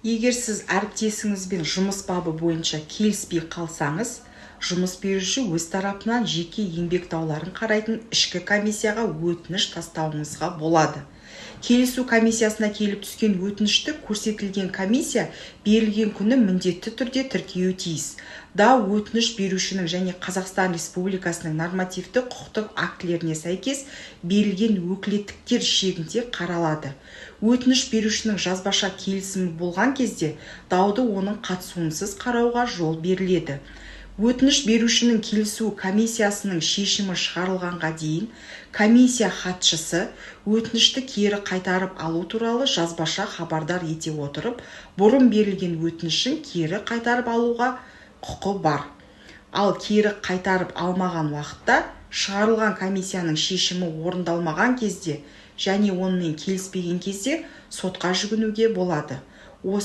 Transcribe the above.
Егер сіз әріптесіңізбен жұмыс бабы бойынша келіспей қалсаңыз, жұмыс беруші өз тарапынан жеке еңбек дауларын қарайтын ішкі комиссияға өтініш тастауыңызға болады. Келісу комиссиясына келіп түскен өтінішті көрсетілген комиссия берілген күні міндетті түрде тіркеуі тиіс. Дау өтініш берушінің және Қазақстан Республикасының нормативті құқықтық актілеріне сәйкес берілген өкілеттіктер шегінде қаралады. Өтініш берушінің жазбаша келісімі болған кезде дауды оның қатысуынсыз қарауға жол беріледі. Өтініш берушінің келісу комиссиясының шешімі шығарылғанға дейін комиссия хатшысы өтінішті кері қайтарып алу туралы жазбаша хабардар ете отырып, бұрын берілген өтінішін кері қайтарып алуға құқы бар. Ал кері қайтарып алмаған уақытта, шығарылған комиссияның шешімі орындалмаған кезде және онымен келіспеген кезде сотқа жүгінуге болады. Осы